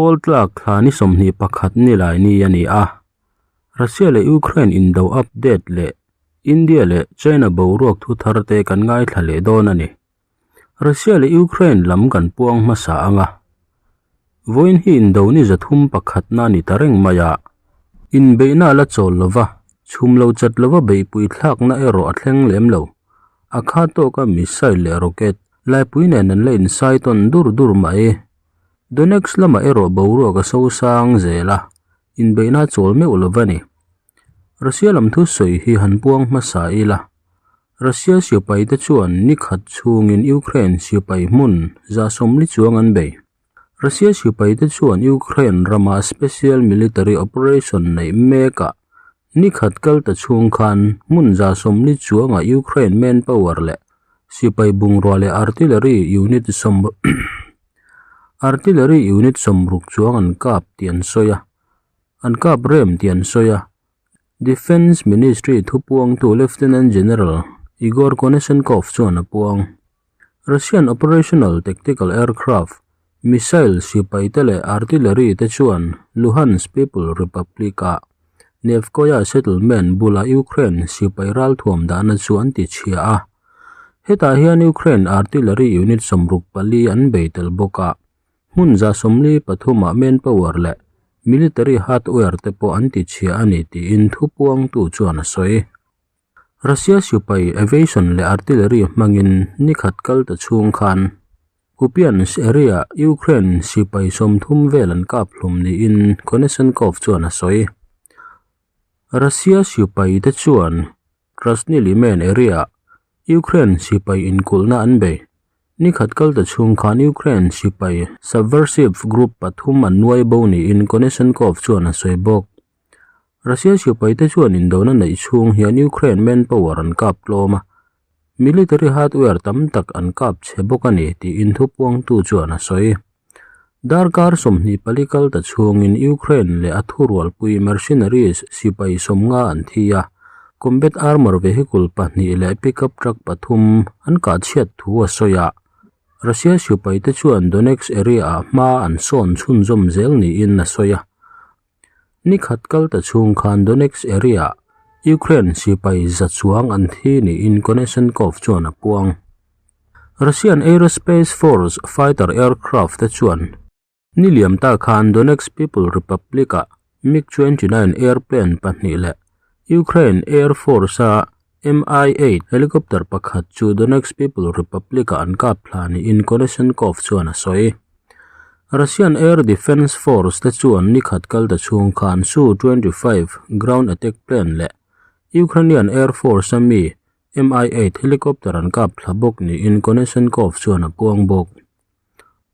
Kawl tlak thla ni 21 ni lai ni a ni a. Russia leh Ukraine indo update leh India leh China boruak thu thar te kan ngaithla leh dawn a ni. Russia leh Ukraine lam kan puang hmasa ang a. Vawiin hi indo ni zathum pakhatna a ni ta reng mai a. Inbeihna a la chawl lo va, chhum lo chat lova beihpui thlakna erawh a thleng lem lo. A kha tawka missile leh rocket laipui nen an la insai tawn dur dur mai. Donetsk lamah erawh boruak a sosang zel a, inbeihna a chawl meuh lo va ni. Russia lam thusawi hi han puang hmasa ila, Russia sipai te chuan ni khat chhungin Ukraine sipai hmun 140 chuang an bei. Russia sipai te chuan Ukraine rama special military operation neih mekah ni khat kal ta chhung khan hmun 140 chuangah Ukraine manpower leh sipai bungrua leh artillery unit sawm Artillery unit 60 chuang an kap tih an sawi a, an kap rem tih an sawi a. Defence Ministry thupuangtu Lieutenant General Igor Konashenkov chuan a puang. Russian Operational Tactical Aircraft, missile sipai te leh artillery te chuan Luhansk People Republic-a Nevkoye settlement bula Ukraine sipai ralthuam dahna chu an ti chhia a. Hetah hian Ukraine artillery unit 64 an bei tel bawk a, hmun 143 ah manpower leh military hardware te pawh an ti chhia a ni tiin thupuangtu chuan a sawi. Russia sipai aviation leh artillery hmangin ni khat kal ta chhung khan Kupiansk area Ukraine sipai 30 vel an kap hlum niin Konashenkov chuan a sawi. Russia sipai te chuan Krasny Liman area Ukraine sipai inkulhna an bei. Ni khat kal ta chhung khan Ukraine sipai subversive group pathum an nuai bo niin Konashenkov chuan a sawi bawk. Russia sipai te chuan indona neih chhung hian Ukraine manpower an kap tlawm a, military hardware tam tak an kap chhe bawk a ni tiin thupuangtu chuan a sawi. Darkar 24 kal ta chhungin Ukraine leh a thurualpui mercenaries sipai 50 an thi a, combat armor vehicle pahnih leh pickup truck pathum an kah chhiat thu a sawi a. Russia sipai te chuan Donetsk area-ah hma an sawn chhunzawm zel niin a sawi a. Ni khat kal ta chhung khan Donetsk area-ah Ukraine sipai za chuang an thi niin Konashenkov chuan a puang. Russian Aerospace Force fighter aircraft te chuan ni liam ta khan Donetsk People Republic-ah MiG-29 airplane pahnih leh Ukraine Air Force-a Mi-8 helicopter pakhat chu Donetsk People Republic-ah an kap thla niin Konashenkov chuan a sawi. Russian Air Defense Force te chuan ni khat kal ta chhung khan Su-25 ground attack plane leh Ukrainian Air Force-a mi Mi-8 helicopter an kap thla bawk niin Konashenkov chuan a puang bawk.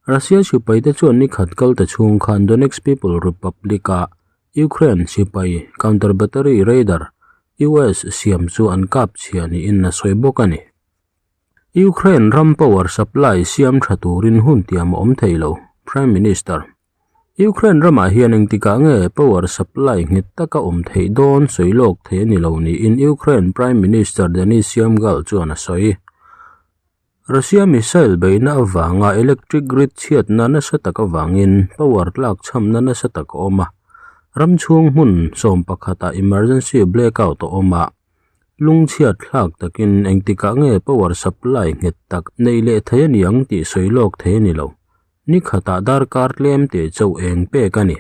Russia sipai te chuan ni khat kal ta chhung khan Donetsk People Republic-a Ukraine sipai counter battery radar US siam chu an kap chhia niin a sawi bawk a ni. Ukraine ram power supply siam tha turin hun tiam a awm thei lo, Prime Minister. Ukraine ramah hian engtikah nge power supply nghet taka awm theih dawn sawi lawk thei a ni lo niin Ukraine Prime Minister Denis Shmyhal chuan a sawi. Russia missile beihna avanga electric grid chhiatna nasa tak avangin power tlak chhamna nasa tak a awm a, ram chhung hmun 11 ah emergency blackout a awm a, lungchhiat thlak takin engtikah nge power supply nghet tak neih leh thei a ni ang tih sawi lawk thei a ni lo. Ni khatah darkar tlem teh chauh eng pek a ni.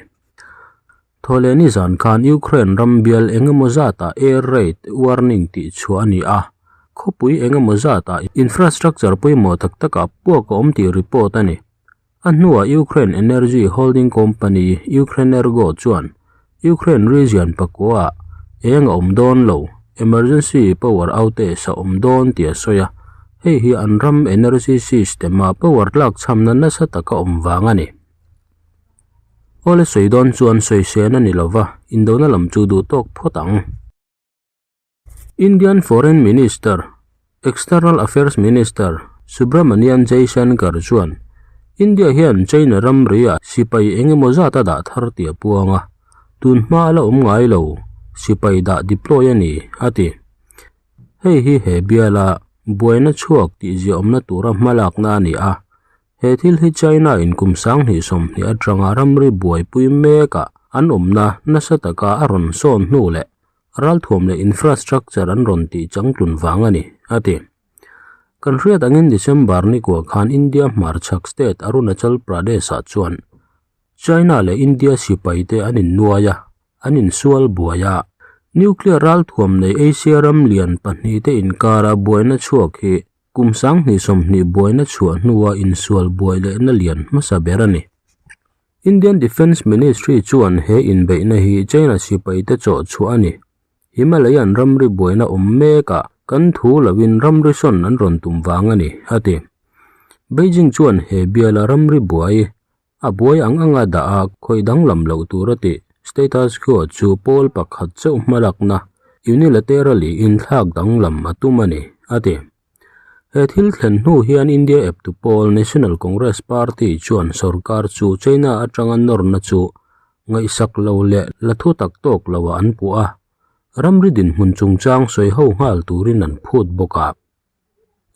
Thawhleh ni zan khan Ukraine ram bial eng emaw zatah air raid warning tih chhuah a ni a, khawpui eng emaw zatah infrastructure pawimawh tak takah puak a awm tih report a ni. A hnuah Ukraine energy holding company Ukrenergo chuan Ukraine region pakuaah eng a awm dawn lo, emergency power outage a awm dawn tih a sawi a, hei hi an ram energy system-a power tlak chhamna nasa taka awm vang a ni. Awle sawi dawn chuan sawisên a ni lova, indona lam chu duh tawk phawt ang. Indian Foreign Minister, External Affairs Minister Subrahmanyan Jaishankar chuan India hian China ramri-ah sipai eng emaw zat a dah thar tih a puang a, tun hma a la awm ngai lo, sipai dah deploy a ni, a ti. Hei hi he biala buaina chhuak tih ziahawmna tura hmalakna a ni a. He thil hi China in kum 2020 atanga ramri buaipui mekah an awmna nasa taka a rawn sawn hnu leh ralthuam leh infrastructure an rawn tih changtlun vang a ni, a ti. Kan hriat angin December ni kua khan India hmarchhak state Arunachal Pradesh-ah chuan China leh India sipaite an innuai a, an insual buai a. Nuclear ralthuam nei Asia ram lian pahnihte inkara buaina chhuak hi kum 2020 buaina chhuah hnua insual buai lehna lian hmasa ber a ni. Indian Defence Ministry chuan he inbeihna hi China sipaite chawh chhuah a ni. Himalayan ramri buaina awm mekah kan thu loin ramri sawn an rawn tum vang a ni, a ti. Beijing chuan he biala ramri buai A buai ang anga dah a khawih danglam loh tur a tih status quo chu pawl pakhat chauh hmalakna unilaterally inthlak danglam a tum a ni, a ti. He thil thlen hnu hian India eptu pawl National Congress Party chuan sorkar chu China atanga nawrna chu ngaihsak lo leh la thu tak tawk loah an puh a, ramri dinhmun chungchang sawi ho nghal turin an phut bawk a.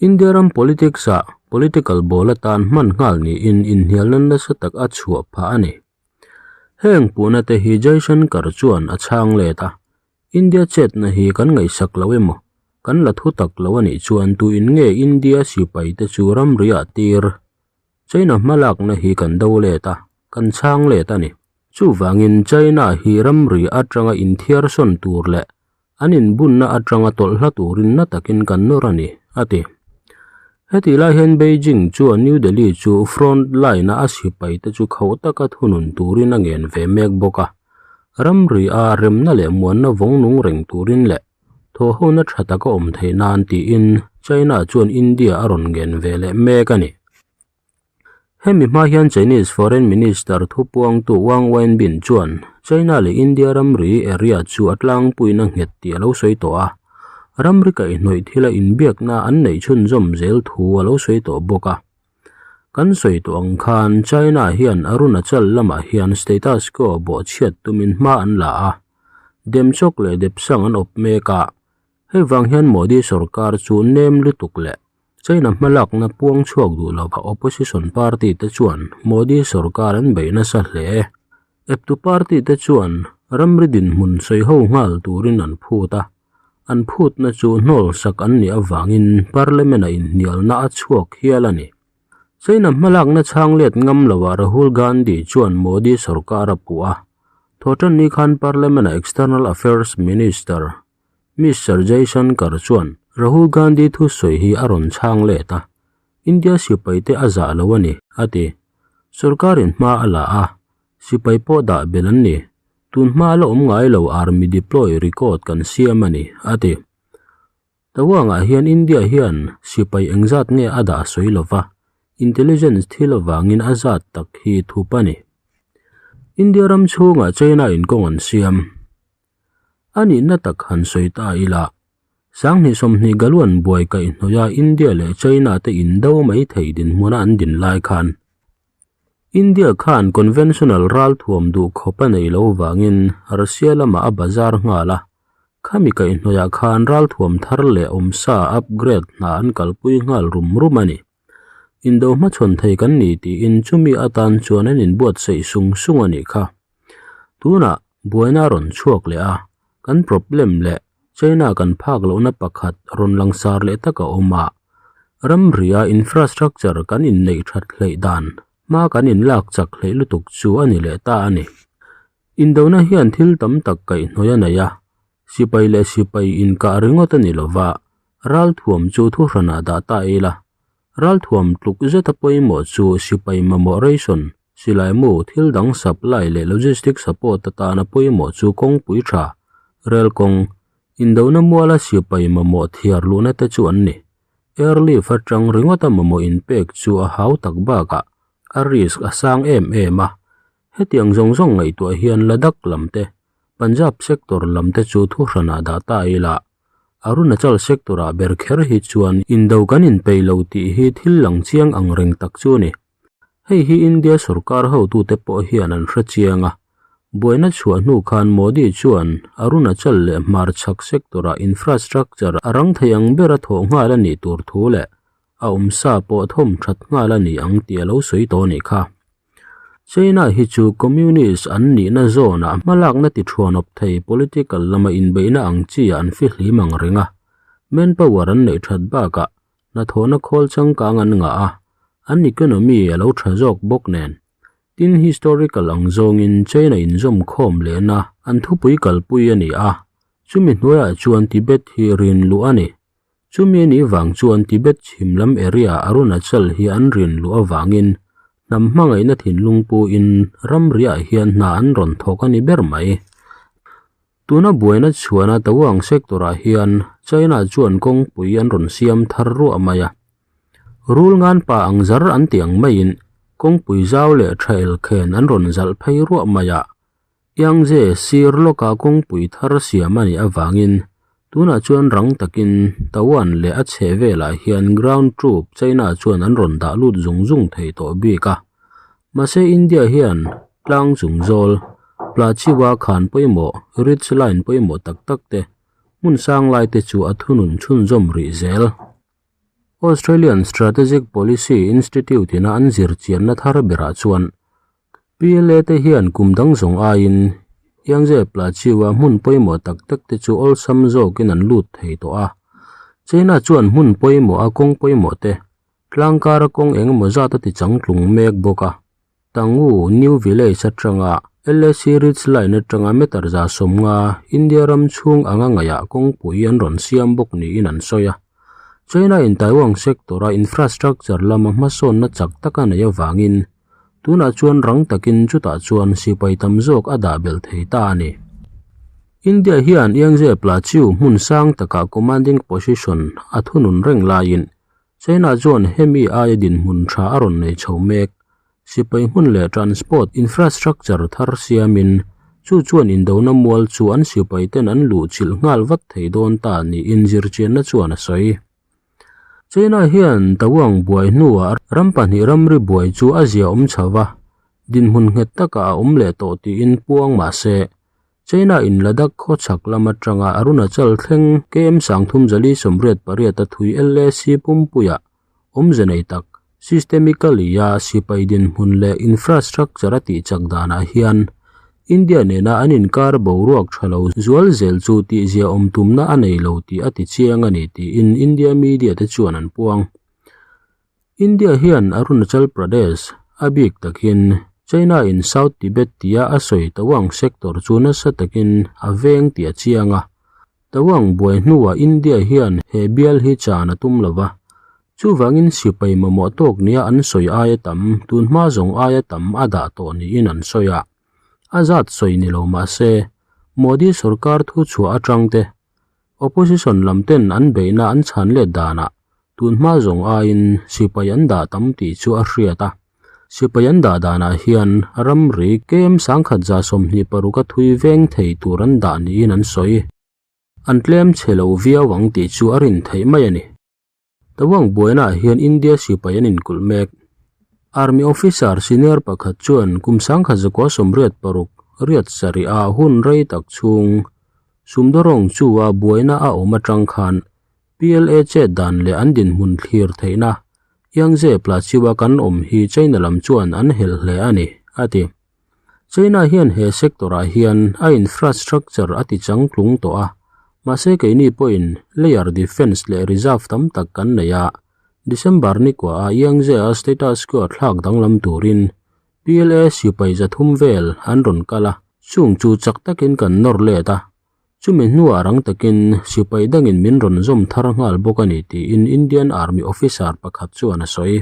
India ram politics ah political ball atan hman nghal niin inhnialna nasa tak a chhuah phah a ni. Heng puhna te hi Jaishankar chuan a chhang let a, India chetna hi kan ngaihsak lo emaw, kan la thu tak lo a nih chuan tuin nge India sipai te chu ramri ah tir? China hmalakna hi kan do let a, kan chhang let a ni. Chuvangin China hi ramri atanga inthiar sawn tur leh An inbunna atanga tawlh hla turin na takin kan nawr a ni, a ti. Hetih lai hian Beijing chuan New Delhi chu front line-a a sipaite chu khauh taka thunun turin a ngen ve mek bawk a. Ramri a remna leh muanna vawng nung reng turin leh thawhhona tha taka awm theih nan tiin China chuan India a rawn ngen ve leh mek a ni. Hemi hma hian Chinese Foreign Minister thupuangtu Wang Wenbin chuan China leh India ramri area chu a tlangpuiin a nghet tih a lo sawi tawh a, ramri kaihhnawih thila inbiakna an neih chhunzawm zel thu a lo sawi tawh bawk a. Kan sawi tawh ang khan China hian Arunachal lamah hian status quo bawhchhiat tumin hma an la a, Demchok leh Depsang an awp mek a, hei vang hian Modi sorkar chu nem lutuk leh China hmalakna puang chhuak duh lova opposition party te chuan Modi sorkar an beih nasa hle. Eptu party te chuan ramri dinhmun sawi ho nghal turin an phut a, an phutna chu hnawl sak an nih avangin parliament-a inhnialna a chhuak hial a ni. China hmalakna chhang let ngam loah Rahul Gandhi chuan Modi sorkar a puh a, thawhtanni khan parliament-a External Affairs Minister Mister Jaishankar chuan Rahul Gandhi thusawi hi a rawn chhang let a, India sipaite a zah lo a ni, a ti. Sorkarin hma a la a, sipai pawh dah belh an ni. Tun hma la awm ngai lo army deploy record kan siam a ni, a ti. Tawangah hian India hian sipai engzat nge a dah sawi lo va, intelligence thil avangin a zat tak hi thup a ni. India ram chhungah China in kawng an siam. A nihna tak han sawi ta ila, 2020 Galuan buai kaihhnawih a India leh China te indo mai thei dinhmuna an din lai khan India khan conventional ralthuam duh khawp a nei lo vangin Russia lamah a bazar nghal a, khami kaihhnawihah khan ralthuam thar leh awmsa upgrade hna an kalpui nghal rum rum a ni. Indo hmachhawn thei kan ni tiin chumi atan chuan an inbuatsaih sung sung a nih kha. Tunah buaina a rawn chhuak leh a, kan problem leh China kan phak lohna pakhat rawn langsar leh tak a awm a, ramria infrastructure kan inneih that hleih dan hma kan inlak chak hleih lutuk chu a ni leh ta a ni. Indona hian thil tam tak kaihhnawih a nei a, sipai leh sipai inkah ringawt a ni lova, ralthuam chu thuhranah dah ta ila, Ralthuam tluk zeta pawimawh chu sipai mamawh ration, silai mu, thil dang supply leh logistic support atana pawimawh chu kawngpui tha, rel kawng, indona muala sipai mamawh thiar luhna te chu an ni. Airlift atang ringawta mamawh inpek chu a hau tak bakah a risk a sang em em a. Hetiang zawng zawng ngaihtuah hian Ladakh lam te, Punjab sector lam te chu thuhranah dah ta ila. Arunachal sector-ah ber kher hi chuan indo kan inpeih lo tih hi thil lang chiang ang reng tak chu a ni. Hei hi India sorkar hotute pawh hian an hre chiang a. Buaina chhuah hnu khan Modi chuan Arunachal leh hmarchhak sector-ah infrastructure a rang thei ang bera thawh nghal a nih tur thu leh. A awm sa pawh thawm that nghal a ni ang tih a lo sawi tawh a nih kha. China hi chu Communist an nihna zawnah hmalakna ti thuanawp thei political lama inbeihna ang chi ah an fihlim ang reng a. Manpower an neih that bakah hnathawhna khawl changkang an ngah a, an economy a lo tha zawk bawk nen. Tin historical ang zawngin China inzawm khawm lehna an thupui kalpui a ni a, chumi hnuaiah chuan Tibet hi rin luh a ni. Chumi a nih vang chuan Tibet chhim lam area Arunachal hi an rin luh avangin hnam hmangaihna thinlung puin ramriah hian hna an rawn thawk a ni ber mai. Tuna buaina chhuana Tawang sector-ah hian China chuan kawngpui an rawn siam thar ruah mai a. Rul ngan pa ang zar an ti ang maiin kawngpui zau leh tha elkhen an rawn zalh phei ruah mai a. Yangtze sir lawka kawngpui thar siam a nih avangin tunah chuan rang takin Taiwan leh a chheh velah hian ground troop China chuan an rawn dah lut zung zung thei tawh bik a. Mahse India hian tlang chung zawl, Plachiwa khan pawimawh, ridge line pawimawh tak tak te, hmun sang lai te chu a thunun chhunzawm rih zel. Australian Strategic Policy Institute ina an zir chianna thar berah chuan PLA te hian kum dang zawng aiin Yangtze Plateau-a hmun pawimawh tak tak te chu awlsam zawkin an lut thei tawh a. China chuan hmun pawimawh a kawng pawimawh te tlangkara kawng engemaw zat a ti changtlung mek bawk a. Tangu New Village atanga LAC Ridge Line atanga meter 150 India ram chhung anga ngaihah kawngpui an rawn siam bawk niin an sawi a. China in Taiwan sector a infrastructure lama hmasawnna chak tak a neih avangin tunah chuan rang takin chutah chuan sipai tam zawk a dah belh thei ta a ni. India hian Yangtze Plateau hmun sang takah commanding position a thunun reng laiin China chuan hemi aia dinhmun tha a rawn nei chho mek. Sipai hmun leh transport infrastructure thar siamin chu chuan indona mual chu an sipai ten an luh chilh nghal vat thei dawn ta niin zirchianna chuan a sawi. China hian Tawang buai hnuah ram pahnih ramri buai chu a zia awm chho va, dinhmun nghet takah a awm leh tawh tiin puang mah se China in Ladakh khaw chhak lam atanga Arunachal thleng KM 3088 a thui LAC pumpuiah awmze nei tak systemically a sipai dinhmun leh infrastructure a tih chak danah hian India nena an inkar boruak tha lo zual zel chu tihzia awm tumna a nei lo tih a ti chiang a ni tiin India media te chuan an puang. India hian Arunachal Pradesh, a bik takin China in South Tibet tia a sawi Tawang sector chu nasa takin a veng tih a chiang a. Tawang buai hnuah India hian he bial hi chan a tum lo va. Chuvangin sipai mamawh tawk nia an sawi aia tam, tunhma zawng aia tam a dah tawh niin an sawi a. A zat sawi ni lo mah se, Modi sorkar thu chhuah atang te, Opposition lam ten an beihna an chhan let danah tun hma zawng aiin sipai an dah tam tih chu a hriat a. Sipai an dah danah hian ramri KM 1126 a thui veng thei tur an dah niin an sawi. An tlem chhe lo viau ang tih chu a rin theih mai a ni. Tawang buainaah hian India sipai an inkulh mek. Army officer senior pakhat chuan kum 1986 riat sarih ah hun rei tak chhung Sumdawrawng chu a buaina a awm atang khan PLA chet dan leh an dinhmun thlir theihna Yangtze Plateau a kan awm hi China lam chuan an helh hle a ni, a ti. China hian he sector ah hian a infrastructure a ti changtlung tawh a, mahse keini pawhin layer defence leh reserve tam tak kan nei a, December ni kuah ah Yangtze a status quo thlak danglam turin PLA sipai zathum vel an rawn kal a, chung chu chak takin kan nawr let a, chumi hnuah rang takin sipai dangin min rawn zawm thar nghal bawk a ni tiin Indian Army officer pakhat chuan a sawi.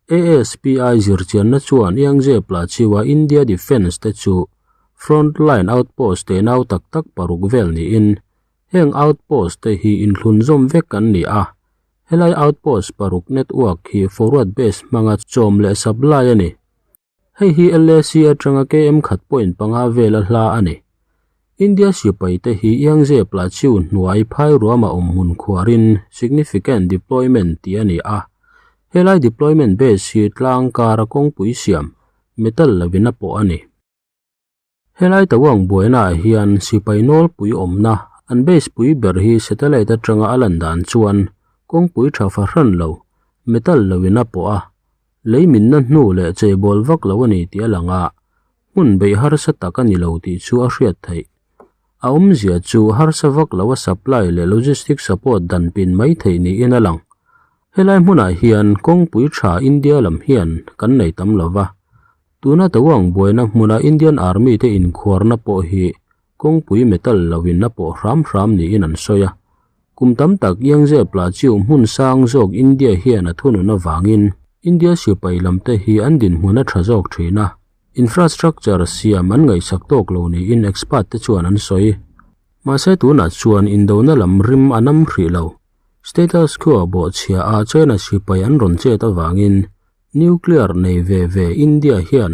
ASPI zirchianna chuan Yangtze Plateau-a India Defence te chu front line outpost tenau tak tak paruk vel niin heng outpost te hi inthlunzawm vek an ni a. Helai outpost paruk network hi forward base hmanga chawm leh supply a ni. Hei hi LAC atanga KM khat point panga vela hla a ni. India sipai te hi Yangtze Plateau hnuai phai ruama awm hmun khuarin significant deployment tih a ni a. Helai deployment base hi tlang kara kawngpui siam, metal lovin a pawh a ni. Helai Tawang buainaah hian sipai nawlpui awmna an base pui ber hi satellite atanga a lan dan chuan kawngpui tha fahran lo. Metal loin a pawh a, lei minna hnu leh cheibawl vak lo a ni tih a lang a, hmun beih harsa tak a ni lo tih chu a hriat theih. A awmzia chu harsa vak lo a supply leh logistic support dan pin mai theih niin a lang. Helai hmunah hian kawngpui tha India lam hian kan nei tam lo va, tuna Tawang buaina hmuna Indian Army te inkhuarna pawh hi kawngpui metal loin a pawh hram hram niin an sawi a. Kum tam tak Yangtze Plateau hmun sang zawk India hian a thunun avangin India sipai lamte hi an dinhmun a tha zawk thin a, infrastructure siam an ngaihsak tawk lo niin expert te chuan an sawi. Mahse tunah chuan indona lam rim a nam hrih lo. Status quo bawhchhia a China sipai an rawn chet avangin Nuclear nei ve ve India hian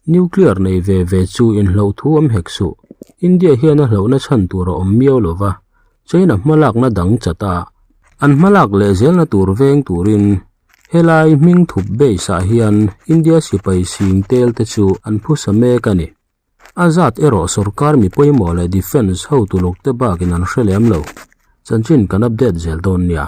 Nuclear nei ve ve chu inhloh thu awm hek suh. India hian a hlohna chhan tur a awm miau lo va, China hmalakna dang chat a, an hmalak leh zelna tur veng turin helai hming thup base ah hian India sipai sing tel te chu an phusa mek a ni. A zat erawh sorkar mi pawimawh leh defence hotu luk te bakin an hre lem lo. Chanchin kan update zel dawn nia.